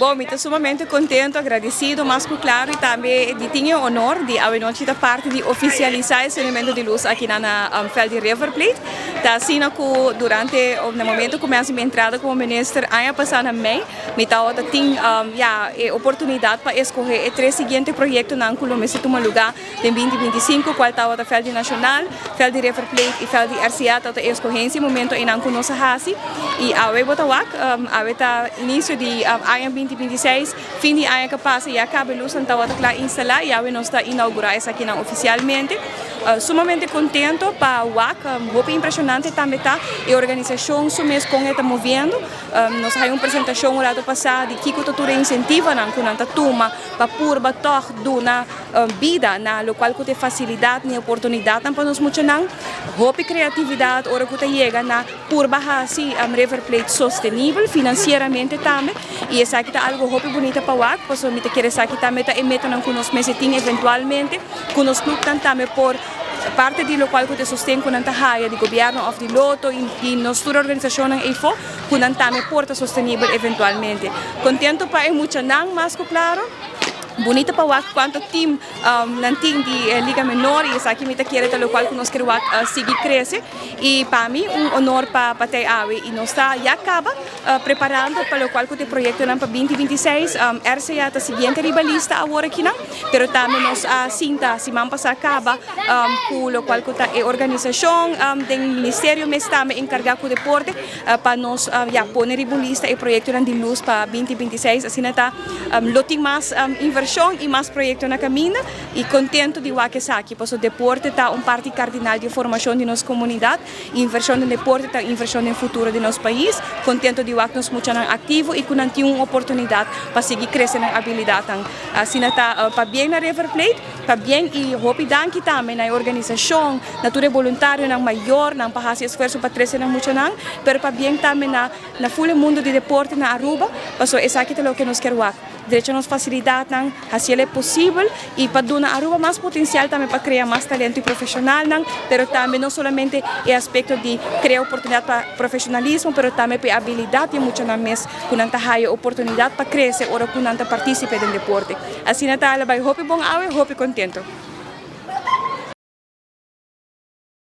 Bon, mi ta sumamente contento, agradecido, mas cu claro y tambe di tin e honor di awenochi ta parti di oficialisa e cendimento di luz aki na veld di River Plate. Ta asina cu durante na momento cu mi haci mi entrada como minister aña pasa na mei, mi tawata tin ya e oportunidad pa escoge e tres siguiente proyectonan cu lo mester tuma luga den 2025, cual tawata veld di Nacional, veld di River Plate y veld di RCA. Tawata e escogencia momento einan cu nos a haci y awe bo ta wak, awe ta inicio di aña 2026, fin di aña cu pasa ya caba e luznan tawata cla instala y awe nos ta inaugura esakinan oficialmente. Sumamente contento pa wak, hopi impresionante tambe ta e organisacion su mes con e ta moviendo. Nos a haya un presentacion un rato pasa di kico ta tur e incentivonan cu nan ta tuma pa purba toch duna bida na locual cu ta e facilidad ni oportunidadnan pa nos muchanan. Hopi creatividad ora cu ta yega na purba haci River Plate sostenibel financieramente tambe y esaki ta algo hopi bunita pa wak, pasobra mi ta kere esaki tambe ta e metanan cu nos mester tin eventualmente cu nos clubnan tambe por parte di locual cu ta e sosten cu nan ta haya di gobierno of di Lotto y di nos tur organisacionnan eyfo cu nan tambe por ta sostenibel eventualmente. Contento pa e muchanan, mas cu claro. Bunita pa wak cuanto team nan tin di Liga Menor y esaki mi ta kere ta locual cu nos kere wak sigui crece y pa mi un honor pa tey awe y nos ta ya caba preparando pa locual cu ta e proyectonan pa 2026. RCA ta siguiente riba lista awor akinan, pero tambe nos a sinta siman pasa caba cu locual cu ta e organisacion den ministerio mes tambe encarga cu deporte pa nos ya pone riba un lista e proyectonan di luz pa 2026. Asina ta, lo tin mas inversion y mas proyecto na caminda y contento di wak esaki, pasobra deporte ta un parti cardinal di e formacion di nos comunidad. Inversion den deporte ta inversion den futuro di nos pais. Contento di wak nos muchanan activo y cu nan tin un oportunidad pa sigui crece nan habilidadnan. Asina ta, pabien na River Plate, pabien y hopi danki tambe na e organisacion, na tur e boluntarionan, mayornan pa haci esfuerso pa trece nan muchanan, pero pabien tambe na full e mundo di deporte na Aruba, pasobra esaki ta loke nos kier wak. Drecha nos facilidadnan, haciel posibel y pa duna Aruba mas potencial tambe pa crea mas talento y profesionalnan, pero tambe no solamente e aspecto di crea oportunidad pa profesionalismo, pero tambe pa e habilidad di muchanan mes cu nan ta haya oportunidad pa crece ora cu nan ta participe den deporte. Asina ta, bay hopi bon awe, hopi contento.